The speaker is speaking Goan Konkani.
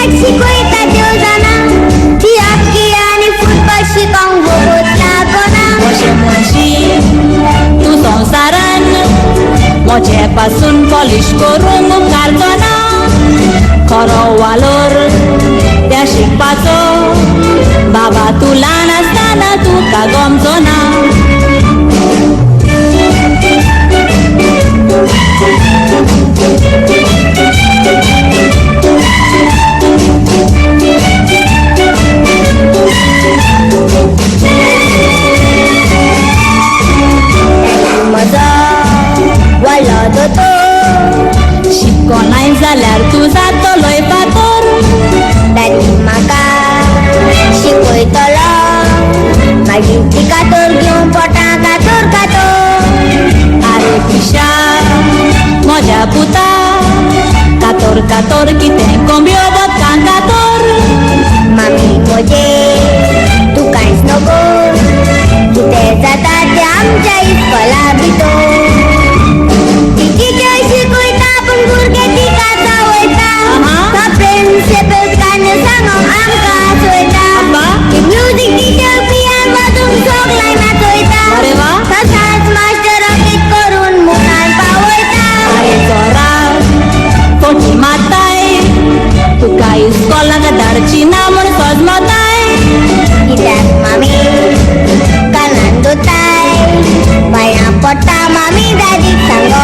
कित्याक शिकयता देव जाणा. ती हॉकी आनी फुटबॉल शिकोंक वगत लागना. अशें म्हणशी तूं संवसारान म्हजे पासून पॉलिश करूंक उपकारचो ना. खरो वालोर त्या शिकपाचो बाबा तूं ल्हान आसतना तुका गमचो ना. डॅडी म्हजो व्हडलो दोतोर. शिकोनाय जाल्यार तूं जातलोय फातर. डॅडी म्हाका शिकयतलो, मागीर ती कातर घेवन पोटां कातर कातर. आरे पिशा म्हज्या पुता, कातर कातर कितें कोंबयो बदकां कातर. मामी म्हजे तूं कांयच नको, कितें जाता तें आमच्या इस्कोला भितर. ती टिचर शिकयता पूण भुरगे तिका चावयता. तो प्रिंसिपल कान सांगोंक आमकां चोयता. अब्बा. ती म्युजीक टिचर पियान वाजोवंक सगल्यांक नाचयता. अरे वा. तो डान्स मास्टर कित करून मुनान पावयता. आरे चोरा फटी मारताय, तुका इस्कोलाक धाडची ना म्हूण सजमताय. कित्याक मामी कानान दोताय, पांयां पडटा मामी डॅडीक सांगो